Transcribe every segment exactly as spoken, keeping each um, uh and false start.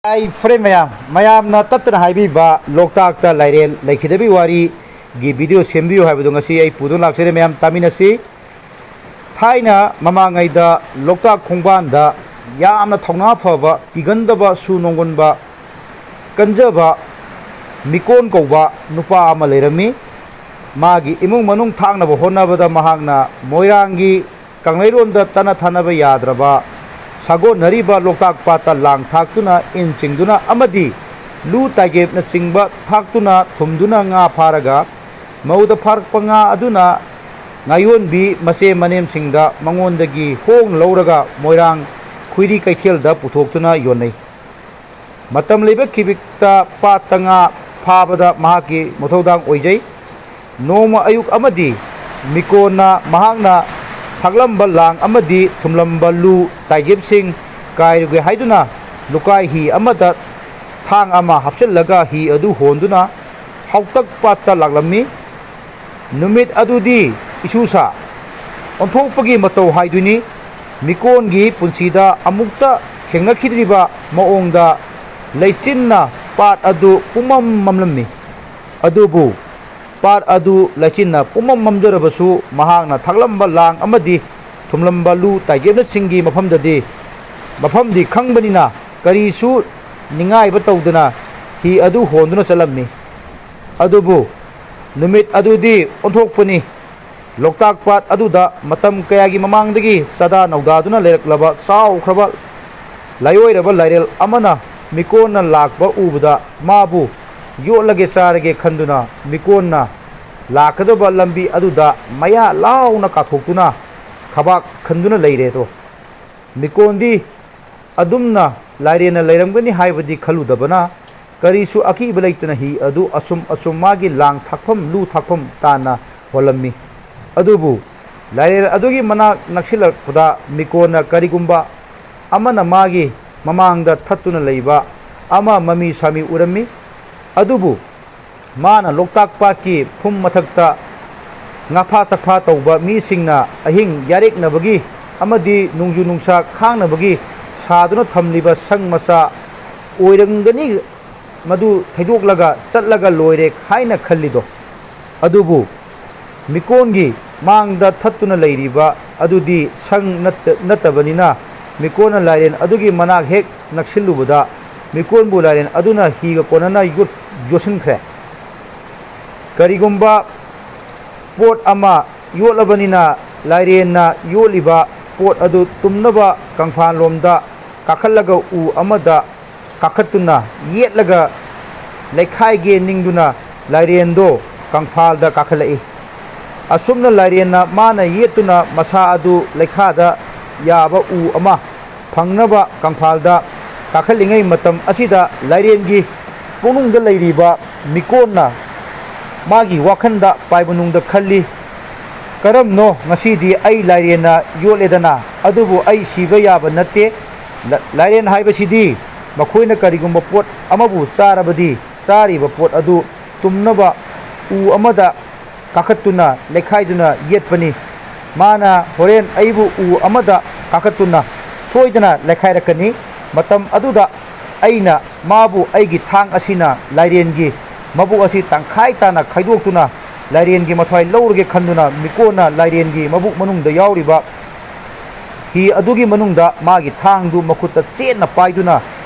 ꯍꯥꯏ friend ꯃꯌꯥꯝ, ꯃꯌꯥꯝꯅ ꯇꯠꯇꯅ ꯍꯥꯏꯕꯤꯕ ꯂꯣꯛꯇꯥꯛꯇ ꯂꯥꯏꯔꯦꯟ ꯂꯩꯈꯤꯗꯕꯒꯤ ꯋꯥꯔꯤꯒꯤ ꯚꯤꯗꯤꯑꯣ ꯁꯦꯝꯕꯤꯌꯨ ꯍꯥꯏꯕꯗꯣ ꯉꯁꯤ ꯑꯩ ꯄꯨꯗꯨꯅ ꯂꯥꯛꯆꯔꯦ꯫ ꯃꯌꯥꯝ ꯇꯥꯃꯤꯟꯅꯁꯤ꯫ ꯊꯥꯏꯅ ꯃꯃꯥꯡꯉꯩꯗ ꯂꯣꯛꯇꯥꯛ ꯈꯣꯡꯕꯥꯟꯗ ꯌꯥꯝꯅ ꯊꯧꯅꯥ ꯐꯕ, ꯀꯤꯒꯟꯗꯕ, ꯁꯨ ꯅꯣꯡꯒꯣꯟꯕ, ꯀꯟꯖꯕ ꯃꯤꯀꯣꯟ ꯀꯧꯕ ꯅꯨꯄꯥ ꯑꯃ ꯂꯩꯔꯝꯃꯤ꯫ ꯃꯥꯒꯤ ꯏꯃꯨꯡ ꯃꯅꯨꯡ ꯊꯥꯛꯅꯕ ꯍꯣꯠꯅꯕꯗ ꯃꯍꯥꯛꯅ ꯃꯣꯏꯔꯥꯡꯒꯤ ꯀꯪꯂꯩꯔꯣꯟꯗ ꯇꯠꯅ ꯊꯥꯅꯕ ꯌꯥꯗ꯭ꯔꯕ ꯁꯥꯒꯣꯟꯅꯔꯤꯕ ꯂꯣꯛꯇꯥꯛ ꯄꯥꯠꯇ ꯂꯥꯡ ꯊꯥꯛꯇꯨꯅ, ꯏꯟ ꯆꯤꯡꯗꯨꯅ ꯑꯃꯗꯤ ꯂꯨ ꯇꯥꯏꯖꯦꯞꯅꯆꯤꯡꯕ ꯊꯥꯛꯇꯨꯅ ꯊꯨꯝꯗꯨꯅ ꯉꯥ ꯐꯥꯔꯒ, ꯃꯧꯗ ꯐꯥꯔꯛꯄ ꯉꯥ ꯑꯗꯨꯅ ꯉꯥꯌꯣꯟꯕꯤ ꯃꯆꯦ ꯃꯅꯦꯝꯁꯤꯡꯗ ꯃꯉꯣꯟꯗꯒꯤ ꯍꯣꯡꯅ ꯂꯧꯔꯒ ꯃꯣꯏꯔꯥꯡ ꯈꯨꯏꯔꯤ ꯀꯩꯊꯦꯜꯗ ꯄꯨꯊꯣꯛꯇꯨꯅ ꯌꯣꯟꯅꯩ꯫ ꯃꯇꯝ ꯂꯩꯕ ꯈꯤꯕꯤꯛꯇ ꯄꯥꯠꯇ ꯉꯥ ꯐꯥꯕꯗ ꯃꯍꯥꯛꯀꯤ ꯃꯊꯧꯗꯥꯡ ꯑꯣꯏꯖꯩ꯫ ꯅꯣꯡꯃ ꯑꯌꯨꯛ ꯑꯃꯗꯤ ꯃꯤꯀꯣꯟꯅ ꯃꯍꯥꯛꯅ ꯊꯥꯛꯂꯝꯕ ꯂꯥꯡ ꯑꯃꯗꯤ ꯊꯨꯝꯂꯝꯕ ꯂꯨ ꯇꯥꯏꯖꯦꯞꯁꯤꯡ ꯀꯥꯏꯔꯨꯒꯦ ꯍꯥꯏꯗꯨꯅ ꯂꯨꯀꯥꯏ ꯍꯤ ꯑꯃꯗ ꯊꯥꯡ ꯑꯃ ꯍꯥꯞꯆꯤꯜꯂꯒ ꯍꯤ ꯑꯗꯨ ꯍꯣꯟꯗꯨꯅ ꯍꯥꯎꯇꯛ ꯄꯥꯠꯇ ꯂꯥꯛꯂꯝꯃꯤ꯫ ꯅꯨꯃꯤꯠ ꯑꯗꯨꯗꯤ ꯏꯁꯨꯁꯥ ꯑꯣꯟꯊꯣꯛꯄꯒꯤ ꯃꯇꯧ ꯍꯥꯏꯗꯨꯅꯤ꯫ ꯃꯤꯀꯣꯟꯒꯤ ꯄꯨꯟꯁꯤꯗ ꯑꯃꯨꯛꯇ ꯊꯦꯡꯅꯈꯤꯗ꯭ꯔꯤꯕ ꯃꯑꯣꯡꯗ ꯂꯩꯆꯤꯟꯅ ꯄꯥꯠ ꯑꯗꯨ ꯄꯨꯝꯃꯝ ꯃꯝꯂꯝꯃꯤ꯫ ꯑꯗꯨꯕꯨ ꯄꯥꯠ ꯑꯗꯨ ꯂꯩꯆꯤꯟꯅ ꯄꯨꯝꯃꯝ ꯃꯝꯖꯔꯕꯁꯨ, ꯃꯍꯥꯛꯅ ꯊꯥꯛꯂꯝꯕ ꯂꯥꯡ ꯑꯃꯗꯤ ꯊꯨꯝꯂꯝꯕ ꯂꯨ ꯇꯥꯏꯖꯦꯞꯅꯁꯤꯡꯒꯤ ꯃꯐꯝꯗꯗꯤ, ꯃꯐꯝꯗꯤ ꯈꯪꯕꯅꯤꯅ ꯀꯔꯤꯁꯨ ꯅꯤꯡꯉꯥꯏꯕ ꯇꯧꯗꯅ ꯍꯤ ꯑꯗꯨ ꯍꯣꯟꯗꯨꯅ ꯆꯠꯂꯝꯃꯤ꯫ ꯑꯗꯨꯕꯨ ꯅꯨꯃꯤꯠ ꯑꯗꯨꯗꯤ ꯑꯣꯟꯊꯣꯛꯄꯅꯤ꯫ ꯂꯣꯛꯇꯥꯛ ꯄꯥꯠ ꯑꯗꯨꯗ ꯃꯇꯝ ꯀꯌꯥꯒꯤ ꯃꯃꯥꯡꯗꯒꯤ ꯆꯥꯗꯥ ꯅꯧꯗꯥꯗꯨꯅ ꯂꯩꯔꯛꯂꯕ ꯆꯥꯎꯈ꯭ꯔꯕ ꯂꯥꯏꯑꯣꯏꯔꯕ ꯂꯥꯏꯔꯦꯜ ꯑꯃꯅ ꯃꯤꯀꯣꯟꯅ ꯂꯥꯛꯄ ꯎꯕꯗ ꯃꯥꯕꯨ ꯌꯣꯠꯂꯒꯦ ꯆꯥꯔꯒꯦ ꯈꯟꯗꯨꯅ ꯃꯤꯀꯣꯟꯅ ꯂꯥꯛꯀꯗꯕ ꯂꯝꯕꯤ ꯑꯗꯨꯗ ꯃꯌꯥ ꯂꯥꯎꯅ ꯀꯥꯊꯣꯛꯇꯨꯅ ꯈꯕꯥꯛ ꯈꯟꯗꯨꯅ ꯂꯩꯔꯦꯗꯣ꯫ ꯃꯤꯀꯣꯟꯗꯤ ꯑꯗꯨꯝꯅ ꯂꯥꯏꯔꯦꯟꯅ ꯂꯩꯔꯝꯒꯅꯤ ꯍꯥꯏꯕꯗꯤ ꯈꯜꯂꯨꯗꯕꯅ, ꯀꯔꯤꯁꯨ ꯑꯀꯤꯕ ꯂꯩꯇꯅ ꯍꯤ ꯑꯗꯨ ꯑꯁꯨꯝ ꯑꯁꯨꯝ ꯃꯥꯒꯤ ꯂꯥꯡ ꯊꯥꯛꯐꯝ ꯂꯨ ꯊꯥꯛꯐꯝ ꯇꯥꯟꯅ ꯍꯣꯜꯂꯝꯃꯤ꯫ ꯑꯗꯨꯕꯨ ꯂꯥꯏꯔꯦꯟ ꯑꯗꯨꯒꯤ ꯃꯅꯥꯛ ꯅꯛꯁꯤꯜꯂꯛꯄꯗ ꯃꯤꯀꯣꯟꯅ ꯀꯔꯤꯒꯨꯝꯕ ꯑꯃꯅ ꯃꯥꯒꯤ ꯃꯃꯥꯡꯗ ꯊꯠꯇꯨꯅ ꯂꯩꯕ ꯑꯃ ꯃꯃꯤ ꯁꯥꯃꯤ ꯎꯔꯝꯃꯤ꯫ ꯑꯗꯨꯕꯨ ꯃꯥꯅ ꯂꯣꯛꯇꯥꯛ ꯄꯥꯠꯀꯤ ꯐꯨꯝ ꯃꯊꯛꯇ ꯉꯥꯐꯥ ꯆꯐꯥ ꯇꯧꯕ ꯃꯤꯁꯤꯡꯅ ꯑꯍꯤꯡ ꯌꯥꯔꯦꯛꯅꯕꯒꯤ ꯑꯃꯗꯤ ꯅꯣꯡꯖꯨ ꯅꯨꯡꯁꯥ ꯈꯥꯡꯅꯕꯒꯤ ꯁꯥꯗꯨꯅ ꯊꯝꯂꯤꯕ ꯁꯪ ꯃꯆꯥ ꯑꯣꯏꯔꯝꯒꯅꯤ, ꯃꯗꯨ ꯊꯩꯗꯣꯛꯂꯒ ꯆꯠꯂꯒ ꯂꯣꯏꯔꯦ ꯍꯥꯏꯅ ꯈꯜꯂꯤꯗꯣ꯫ ꯑꯗꯨꯕꯨ ꯃꯤꯀꯣꯟꯒꯤ ꯃꯥꯡꯗ ꯊꯠꯇꯨꯅ ꯂꯩꯔꯤꯕ ꯑꯗꯨꯗꯤ ꯁꯪ ꯅꯠꯇ-, ꯅꯠꯇꯕꯅꯤꯅ, ꯃꯤꯀꯣꯟꯅ ꯂꯥꯏꯔꯦꯟ ꯑꯗꯨꯒꯤ ꯃꯅꯥꯛ ꯍꯦꯛ ꯅꯛꯁꯤꯜꯂꯨꯕꯗ, ꯃꯤꯀꯣꯟꯕꯨ ꯂꯥꯏꯔꯦꯟ ꯑꯗꯨꯅ ꯍꯤꯒ ꯀꯣꯟꯅꯅ ꯌꯣꯠ-, ꯌꯣꯠꯁꯤꯟꯈ꯭ꯔꯦ꯫ ꯀꯔꯤꯒꯨꯝꯕ ꯄꯣꯠ ꯑꯃ ꯌꯣꯠꯂꯕꯅꯤꯅ, ꯂꯥꯏꯔꯦꯟꯅ ꯌꯣꯠꯂꯤꯕ ꯄꯣꯠ ꯑꯗꯨ ꯇꯨꯝꯅꯕ ꯀꯪꯐꯥꯜꯂꯣꯝꯗ ꯀꯥꯈꯠꯂꯒ ꯎ ꯑꯃꯗ ꯀꯥꯈꯠꯇꯨꯅ ꯌꯦꯠꯂꯒ ꯂꯩꯈꯥꯏꯒꯦ ꯅꯤꯡꯗꯨꯅ ꯂꯥꯏꯔꯦꯟꯗꯣ ꯀꯪꯐꯥꯜꯗ ꯀꯥꯈꯠꯂꯛꯏ꯫ ꯑꯁꯨꯝꯅ ꯂꯥꯏꯔꯦꯟꯅ ꯃꯥꯅ ꯌꯦꯠꯇꯨꯅ ꯃꯁꯥ ꯑꯗꯨ ꯂꯩꯈꯥꯗ ꯌꯥꯕ ꯎ ꯑꯃ ꯐꯪꯅꯕ ꯀꯪꯐꯥꯜꯗ ꯀꯥꯈꯠꯂꯤꯉꯩ ꯃꯇꯝ ꯑꯁꯤꯗ ꯂꯥꯏꯔꯦꯟꯒꯤ ꯄꯨꯛꯅꯨꯡꯗ ꯂꯩꯔꯤꯕ ꯃꯤꯀꯣꯟꯅ ꯃꯥꯒꯤ ꯋꯥꯈꯜꯗ ꯄꯥꯏꯕꯅꯨꯡꯗ ꯈꯜꯂꯤ, "ꯀꯔꯝꯅꯣ ꯉꯁꯤꯗꯤ ꯑꯩ ꯂꯥꯏꯔꯦꯟꯅ ꯌꯣꯠꯂꯦꯗꯅ, ꯑꯗꯨꯕꯨ ꯑꯩ ꯁꯤꯕ ꯌꯥꯕ ꯅꯠꯇꯦ꯫ ꯂ-, ꯂꯥꯏꯔꯦꯟ ꯍꯥꯏꯕꯁꯤꯗꯤ ꯃꯈꯣꯏꯅ ꯀꯔꯤꯒꯨꯝꯕ ꯄꯣꯠ ꯑꯃꯕꯨ ꯆꯥꯔꯕꯗꯤ, ꯆꯥꯔꯤꯕ ꯄꯣꯠ ꯑꯗꯨ ꯇꯨꯝꯅꯕ ꯎ ꯑꯃꯗ ꯀꯥꯈꯠꯇꯨꯅ ꯂꯩꯈꯥꯏꯗꯨꯅ ꯌꯦꯠꯄꯅꯤ꯫ ꯃꯥꯅ ꯍꯣꯔꯦꯟ ꯑꯩꯕꯨ ꯎ ꯑꯃꯗ ꯀꯥꯈꯠꯇꯨꯅ ꯁꯣꯏꯗꯅ ꯂꯩꯈꯥꯏꯔꯛꯀꯅꯤ꯫ ꯃꯇꯝ ꯑꯗꯨꯗ ꯑꯩꯅ ꯃꯥꯕꯨ ꯑꯩꯒꯤ ꯊꯥꯡ ꯑꯁꯤꯅ ꯂꯥꯏꯔꯦꯟꯒꯤ ꯃꯕꯨꯛ ꯑꯁꯤ ꯇꯪꯈꯥꯏ ꯇꯥꯅ ꯈꯥꯏꯗꯣꯛꯇꯨꯅ ꯂꯥꯏꯔꯦꯟꯒꯤ ꯃꯊ꯭ꯋꯥꯏ ꯂꯧꯔꯒꯦ" ꯈꯟꯗꯨꯅ ꯃꯤꯀꯣꯟꯅ ꯂꯥꯏꯔꯦꯟꯒꯤ ꯃꯕꯨꯛ ꯃꯅꯨꯡꯗ ꯌꯥꯎꯔꯤꯕ ꯍꯤ ꯑꯗꯨꯒꯤ ꯃꯅꯨꯡꯗ ꯃꯥꯒꯤ ꯊꯥꯡꯗꯨ ꯃꯈꯨꯠꯇ ꯆꯦꯠꯅ ꯄꯥꯏꯗꯨꯅ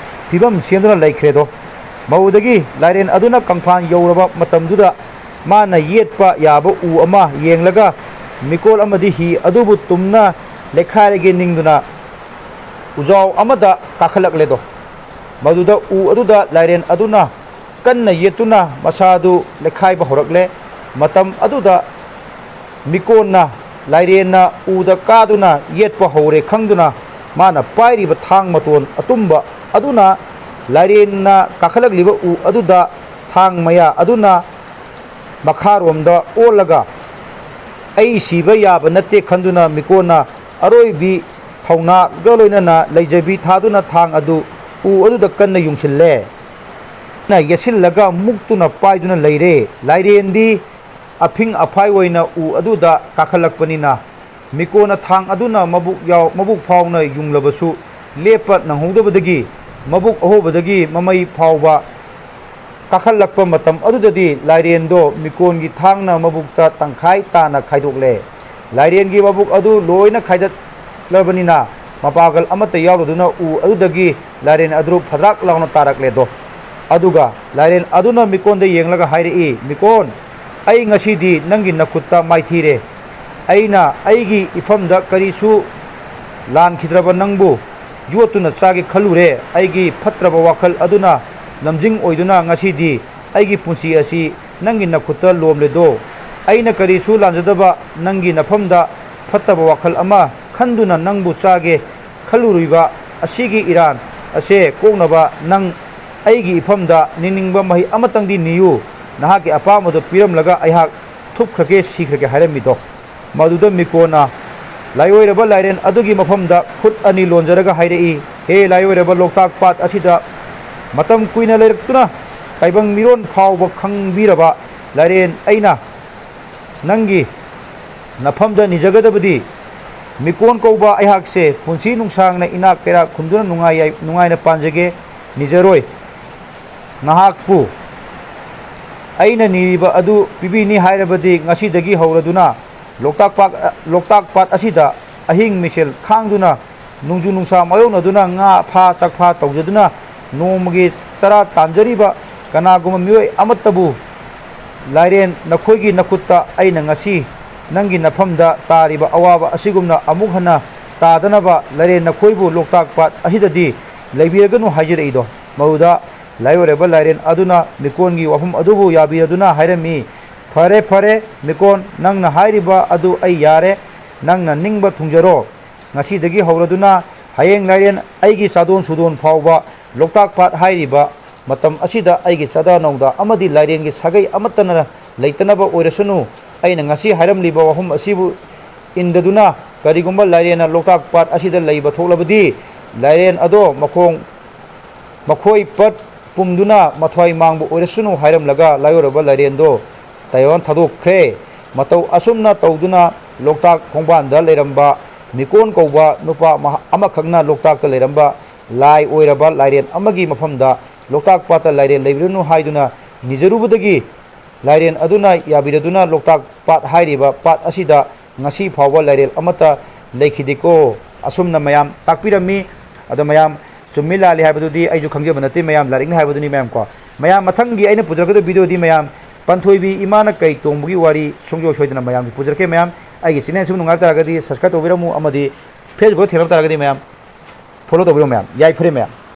ꯐꯤꯕꯝ ꯁꯦꯝꯗꯨꯅ ꯂꯩꯈ꯭ꯔꯦꯗꯣ꯫ ꯃꯗꯨꯗꯒꯤ ꯂꯥꯏꯔꯦꯟ ꯑꯗꯨꯅ ꯀꯪꯐꯥꯜ ꯌꯧꯔꯕ ꯃꯇꯝꯗꯨꯗ ꯃꯥꯅ ꯌꯦꯠꯄ ꯌꯥꯕ ꯎ ꯑꯃ ꯌꯦꯡꯂꯒ ꯃꯤꯀꯣꯜ ꯑꯃꯗꯤ ꯍꯤ ꯑꯗꯨꯕꯨ ꯇꯨꯝꯅ ꯂꯩꯈꯥꯏꯔꯒꯦ ꯅꯤꯡꯗꯨꯅ ꯎꯖꯥꯎ ꯑꯃꯗ ꯀꯥꯈꯠꯂꯛꯂꯦꯗꯣ꯫ ꯃꯗꯨꯗ ꯎ ꯑꯗꯨꯗ ꯂꯥꯏꯔꯦꯟ ꯑꯗꯨꯅ ꯀꯟꯅ ꯌꯦꯠꯇꯨꯅ ꯃꯁꯥꯗꯨ ꯂꯩꯈꯥꯏꯕ ꯍꯧꯔꯛꯂꯦ꯫ ꯃꯇꯝ ꯑꯗꯨꯗ ꯃꯤꯀꯣꯟꯅ ꯂꯥꯏꯔꯦꯟꯅ ꯎꯗ ꯀꯥꯗꯨꯅ ꯌꯦꯠꯄ ꯍꯧꯔꯦ ꯈꯪꯗꯨꯅ, ꯃꯥꯅ ꯄꯥꯏꯔꯤꯕ ꯊꯥꯡ ꯃꯇꯣꯟ ꯑꯇꯨꯝꯕ ꯑꯗꯨꯅ ꯂꯥꯏꯔꯦꯟꯅ ꯀꯥꯈꯠꯂꯛꯂꯤꯕ ꯎ ꯑꯗꯨꯗ ꯊꯥꯡ ꯃꯌꯥ ꯑꯗꯨꯅ ꯃꯈꯥꯔꯣꯝꯗ ꯑꯣꯜꯂꯒ, "ꯑꯩ ꯁꯤꯕ ꯌꯥꯕ ꯅꯠꯇꯦ" ꯈꯟꯗꯨꯅ ꯃꯤꯀꯣꯟꯅ ꯑꯔꯣꯏꯕꯤ ꯊꯧꯅꯥꯒ ꯂꯣꯏꯅꯅ ꯂꯩꯖꯕꯤ ꯊꯥꯗꯨꯅ ꯊꯥꯡ ꯑꯗꯨ ꯎ ꯑꯗꯨꯗ ꯀꯟꯅ ꯌꯨꯡꯁꯤꯜꯂꯦ꯫ ꯅ ꯌꯦꯠꯁꯤꯜꯂꯒ ꯃꯨꯛꯇꯨꯅ ꯄꯥꯏꯗꯨꯅ ꯂꯩꯔꯦ꯫ ꯂꯥꯏꯔꯦꯟꯗꯤ ꯑꯐꯤꯡ ꯑꯐꯥꯏ ꯑꯣꯏꯅ ꯎ ꯑꯗꯨꯗ ꯀꯥꯈꯠꯂꯛꯄꯅꯤꯅ, ꯃꯤꯀꯣꯟꯅ ꯊꯥꯡ ꯑꯗꯨꯅ ꯃꯕꯨꯛ ꯌꯥꯎ-, ꯃꯕꯨꯛ ꯐꯥꯎꯅ ꯌꯨꯡꯂꯕꯁꯨ ꯂꯦꯞꯄ ꯅꯪꯍꯧꯗꯕꯗꯒꯤ ꯃꯕꯨꯛ ꯑꯍꯣꯕꯗꯒꯤ ꯃꯃꯩ ꯐꯥꯎꯕ ꯀꯥꯈꯠꯂꯛꯄ ꯃꯇꯝ ꯑꯗꯨꯗꯗꯤ ꯂꯥꯏꯔꯦꯟꯗꯣ ꯃꯤꯀꯣꯟꯒꯤ ꯊꯥꯡꯅ ꯃꯕꯨꯛꯇ ꯇꯪꯈꯥꯏ ꯇꯥꯅ ꯈꯥꯏꯗꯣꯛꯂꯦ꯫ ꯂꯥꯏꯔꯦꯟꯒꯤ ꯃꯕꯨꯛ ꯑꯗꯨ ꯂꯣꯏꯅ ꯈꯥꯏꯗꯠꯂꯕꯅꯤꯅ ꯃꯄꯥꯒꯜ ꯑꯃꯠꯇ ꯌꯥꯎꯗꯗꯨꯅ ꯎ ꯑꯗꯨꯗꯒꯤ ꯂꯥꯏꯔꯦꯟ ꯑꯗꯨ ꯐꯗ꯭ꯔꯥꯛ ꯂꯥꯎꯅ ꯇꯥꯔꯛꯂꯦꯗꯣ꯫ ꯑꯗꯨꯒ ꯂꯥꯏꯔꯦꯟ ꯑꯗꯨꯅ ꯃꯤꯀꯣꯟꯗ ꯌꯦꯡꯂꯒ ꯍꯥꯏꯔꯛꯏ, "ꯃꯤꯀꯣꯟ, ꯑꯩ ꯉꯁꯤꯗꯤ ꯅꯪꯒꯤ ꯅꯈꯨꯠꯇ ꯃꯥꯏꯊꯤꯔꯦ꯫ ꯑꯩꯅ ꯑꯩꯒꯤ ꯏꯐꯝꯗ ꯀꯔꯤꯁꯨ ꯂꯥꯟꯈꯤꯗ꯭ꯔꯕ ꯅꯪꯕꯨ ꯌꯣꯠꯇꯨꯅ ꯆꯥꯒꯦ ꯈꯜꯂꯨꯔꯦ꯫ ꯑꯩꯒꯤ ꯐꯠꯇ꯭ꯔꯕ ꯋꯥꯈꯜ ꯑꯗꯨꯅ ꯂꯝꯖꯤꯡ ꯑꯣꯏꯗꯨꯅ ꯉꯁꯤꯗꯤ ꯑꯩꯒꯤ ꯄꯨꯟꯁꯤ ꯑꯁꯤ ꯅꯪꯒꯤ ꯅꯈꯨꯠꯇ ꯂꯣꯝꯂꯦꯗꯣ꯫ ꯑꯩꯅ ꯀꯔꯤꯁꯨ ꯂꯥꯟꯖꯗꯕ ꯅꯪꯒꯤ ꯅꯐꯝꯗ ꯐꯠꯇꯕ ꯋꯥꯈꯜ ꯑꯃ ꯈꯟꯗꯨꯅ ꯅꯪꯕꯨ ꯆꯥꯒꯦ ꯈꯜꯂꯨꯔꯤꯕ ꯑꯁꯤꯒꯤ ꯏꯔꯥꯟ ꯑꯁꯦ ꯀꯣꯛꯅꯕ ꯅꯪ ꯑꯩꯒꯤ ꯏꯐꯝꯗ ꯅꯤꯡꯅꯤꯡꯕ ꯃꯍꯩ ꯑꯃꯇꯪꯗꯤ ꯅꯤꯌꯨ꯫ ꯅꯍꯥꯛꯀꯤ ꯑꯄꯥꯝꯕꯗꯨ ꯄꯤꯔꯝꯂꯒ ꯑꯩꯍꯥꯛ ꯊꯨꯞꯈ꯭ꯔꯒꯦ, ꯁꯤꯈ꯭ꯔꯒꯦ" ꯍꯥꯏꯔꯝꯃꯤꯗꯣ꯫ ꯃꯗꯨꯗ ꯃꯤꯀꯣꯟꯅ ꯂꯥꯏꯑꯣꯏꯔꯕ ꯂꯥꯏꯔꯦꯟ ꯑꯗꯨꯒꯤ ꯃꯐꯝꯗ ꯈꯨꯠ ꯑꯅꯤ ꯂꯣꯟꯖꯔꯒ ꯍꯥꯏꯔꯛꯏ, "ꯍꯦ ꯂꯥꯏꯑꯣꯏꯔꯕ ꯂꯣꯛꯇꯥꯛ ꯄꯥꯠ ꯑꯁꯤꯗ ꯃꯇꯝ ꯀꯨꯏꯅ ꯂꯩꯔꯛꯇꯨꯅ ꯇꯥꯏꯕꯪ ꯃꯤꯔꯣꯟ ꯐꯥꯎꯕ ꯈꯪꯕꯤꯔꯕ ꯂꯥꯏꯔꯦꯟ, ꯑꯩꯅ ꯅꯪꯒꯤ ꯅꯐꯝꯗ ꯅꯤꯖꯒꯗꯕꯗꯤ, ꯃꯤꯀꯣꯟ ꯀꯧꯕ ꯑꯩꯍꯥꯛꯁꯦ ꯄꯨꯟꯁꯤ ꯅꯨꯡꯁꯥꯡꯅ ꯏꯅꯥꯛ ꯀꯩꯔꯥꯛ ꯈꯨꯟꯗꯨꯅ ꯅꯨꯡꯉꯥꯏ ꯌꯥꯏ-, ꯅꯨꯡꯉꯥꯏꯅ ꯄꯥꯟꯖꯒꯦ, ꯅꯤꯖꯔꯣꯏ꯫ ꯅꯍꯥꯛꯄꯨ ꯑꯩꯅ ꯅꯤꯔꯤꯕ ꯑꯗꯨ ꯄꯤꯕꯤꯅꯤ ꯍꯥꯏꯔꯕꯗꯤ ꯉꯁꯤꯗꯒꯤ ꯍꯧꯔꯗꯨꯅ ꯂꯣꯛꯇꯥꯛ ꯄꯥꯠ, ꯂꯣꯛꯇꯥꯛ ꯄꯥꯠ ꯑꯁꯤꯗ ꯑꯍꯤꯡ ꯃꯤꯁꯦꯜ ꯈꯥꯡꯗꯨꯅ ꯅꯣꯡꯖꯨ ꯅꯨꯡꯁꯥ ꯃꯥꯌꯣꯛꯅꯗꯨꯅ ꯉꯥ ꯐꯥ ꯆꯥꯛꯐꯥ ꯇꯧꯖꯗꯨꯅ ꯅꯣꯡꯃꯒꯤ ꯆꯔꯥ ꯇꯥꯟꯖꯔꯤꯕ ꯀꯅꯥꯒꯨꯝꯕ ꯃꯤꯑꯣꯏ ꯑꯃꯠꯇꯕꯨ ꯂꯥꯏꯔꯦꯟ ꯅꯈꯣꯏꯒꯤ ꯅꯈꯨꯠꯇ ꯑꯩꯅ ꯉꯁꯤ ꯅꯪꯒꯤ ꯅꯐꯝꯗ ꯇꯥꯔꯤꯕ ꯑꯋꯥꯕ ꯑꯁꯤꯒꯨꯝꯅ ꯑꯃꯨꯛ ꯍꯟꯅ ꯇꯥꯗꯅꯕ ꯂꯥꯏꯔꯦꯟ ꯅꯈꯣꯏꯕꯨ ꯂꯣꯛꯇꯥꯛ ꯄꯥꯠ ꯑꯁꯤꯗꯗꯤ ꯂꯩꯕꯤꯔꯒꯅꯨ" ꯍꯥꯏꯖꯔꯛꯏꯗꯣ꯫ ꯃꯗꯨꯗ ꯂꯥꯏꯑꯣꯏꯔꯕ ꯂꯥꯏꯔꯦꯟ ꯑꯗꯨꯅ ꯃꯤꯀꯣꯟꯒꯤ ꯋꯥꯐꯝ ꯑꯗꯨꯕꯨ ꯌꯥꯕꯤꯔꯗꯨꯅ ꯍꯥꯏꯔꯝꯃꯤ, "ꯐꯔꯦ, ꯐꯔꯦ, ꯃꯤꯀꯣꯟ, ꯅꯪꯅ ꯍꯥꯏꯔꯤꯕ ꯑꯗꯨ ꯑꯩ ꯌꯥꯔꯦ꯫ ꯅꯪꯅ ꯅꯤꯡꯕ ꯊꯨꯡꯖꯔꯣ꯫ ꯉꯁꯤꯗꯒꯤ ꯍꯧꯔꯗꯨꯅ ꯍꯌꯦꯡ ꯂꯥꯏꯔꯦꯟ ꯑꯩꯒꯤ ꯆꯥꯗꯣꯟ ꯁꯨꯗꯣꯟ ꯐꯥꯎꯕ ꯂꯣꯛꯇꯥꯛ ꯄꯥꯠ ꯍꯥꯏꯔꯤꯕ ꯃꯇꯝ ꯑꯁꯤꯗ ꯑꯩꯒꯤ ꯆꯥꯗꯥ ꯅꯧꯗꯥ ꯑꯃꯗꯤ ꯂꯥꯏꯔꯦꯟꯒꯤ ꯁꯥꯒꯩ ꯑꯃꯠꯇꯅ ꯂꯩꯇꯅꯕ ꯑꯣꯏꯔꯁꯅꯨ꯫ ꯑꯩꯅ ꯉꯁꯤ ꯍꯥꯏꯔꯝꯂꯤꯕ ꯋꯥꯐꯝ ꯑꯁꯤꯕꯨ ꯏꯟꯗꯗꯨꯅ ꯀꯔꯤꯒꯨꯝꯕ ꯂꯥꯏꯔꯦꯟꯅ ꯂꯣꯛꯇꯥꯛ ꯄꯥꯠ ꯑꯁꯤꯗ ꯂꯩꯕ ꯊꯣꯛꯂꯕꯗꯤ ꯂꯥꯏꯔꯦꯟ ꯑꯗꯣ ꯃꯈꯣꯡ, ꯃꯈꯣꯏ ꯄꯠ ꯄꯨꯝꯗꯨꯅ ꯃꯊ꯭ꯋꯥꯏ ꯃꯥꯡꯕ ꯑꯣꯏꯔꯁꯅꯨ" ꯍꯥꯏꯔꯝꯂꯒ ꯂꯥꯏꯑꯣꯏꯔꯕ ꯂꯥꯏꯔꯦꯟꯗꯣ ꯇꯥꯏꯕꯪ ꯊꯥꯗꯣꯛꯈ꯭ꯔꯦ꯫ ꯃꯇꯧ ꯑꯁꯨꯝꯅ ꯇꯧꯗꯨꯅ ꯂꯣꯛꯇꯥꯛ ꯈꯣꯡꯕꯥꯟꯗ ꯂꯩꯔꯝꯕ ꯃꯤꯀꯣꯟ ꯀꯧꯕ ꯅꯨꯄꯥ ꯃꯍ-, ꯑꯃꯈꯛꯅ ꯂꯣꯛꯇꯥꯛꯇ ꯂꯩꯔꯝꯕ ꯂꯥꯏ ꯑꯣꯏꯔꯕ ꯂꯥꯏꯔꯦꯟ ꯑꯃꯒꯤ ꯃꯐꯝꯗ ꯂꯣꯛꯇꯥꯛ ꯄꯥꯠꯇ ꯂꯥꯏꯔꯦꯟ ꯂꯩꯕꯤꯔꯅꯨ ꯍꯥꯏꯗꯨꯅ ꯅꯤꯖꯔꯨꯕꯗꯒꯤ ꯂꯥꯏꯔꯦꯟ ꯑꯗꯨꯅ ꯌꯥꯕꯤꯔꯗꯨꯅ ꯂꯣꯛꯇꯥꯛ ꯄꯥꯠ ꯍꯥꯏꯔꯤꯕ ꯄꯥꯠ ꯑꯁꯤꯗ ꯉꯁꯤ ꯐꯥꯎꯕ ꯂꯥꯏꯔꯦꯟ ꯑꯃꯠꯇ ꯂꯩꯈꯤꯗꯦꯀꯣ꯫ ꯑꯁꯨꯝꯅ ꯃꯌꯥꯝ ꯇꯥꯛꯄꯤꯔꯝꯃꯤ꯫ ꯑꯗꯣ ꯃꯌꯥꯝ ꯆꯨꯝꯃꯤ ꯂꯥꯜꯂꯤ ꯍꯥꯏꯕꯗꯨꯗꯤ ꯑꯩꯁꯨ ꯈꯪꯖꯕ ꯅꯠꯇꯦ, ꯃꯌꯥꯝ ꯂꯥꯏꯔꯤꯛꯅ ꯍꯥꯏꯕꯗꯨꯅꯤ ꯃꯌꯥꯝ ꯀꯣ꯫ ꯃꯌꯥꯝ ꯃꯊꯪꯒꯤ ꯑꯩꯅ ꯄꯨꯖꯔꯛꯀꯗꯕ videoꯗꯤ ꯃꯌꯥꯝ ꯄꯟꯊꯣꯏꯕꯤ ꯏꯃꯥꯅ ꯀꯩ ꯇꯣꯡꯕꯒꯤ ꯋꯥꯔꯤ ꯁꯨꯡꯁꯣꯏ ꯁꯣꯏꯗꯅ ꯃꯌꯥꯝꯒꯤ ꯄꯨꯖꯔꯛꯀꯦ꯫ ꯃꯌꯥꯝ ꯑꯩꯒꯤ channel ꯁꯨꯝ ꯅꯨꯡꯉꯥꯏꯕ ꯇꯥꯔꯒꯗꯤ subscribe ꯇꯧꯕꯤꯔꯝꯃꯨ, ꯑꯃꯗꯤ Facebookꯇ ꯊꯦꯡꯅꯕ ꯇꯥꯔꯒꯗꯤ ꯃꯌꯥꯝ follow ꯇꯧꯕꯤꯔꯝꯃꯨ ꯃꯌꯥꯝ꯫ ꯌꯥꯏꯐꯔꯦ ꯃꯌꯥꯝ꯫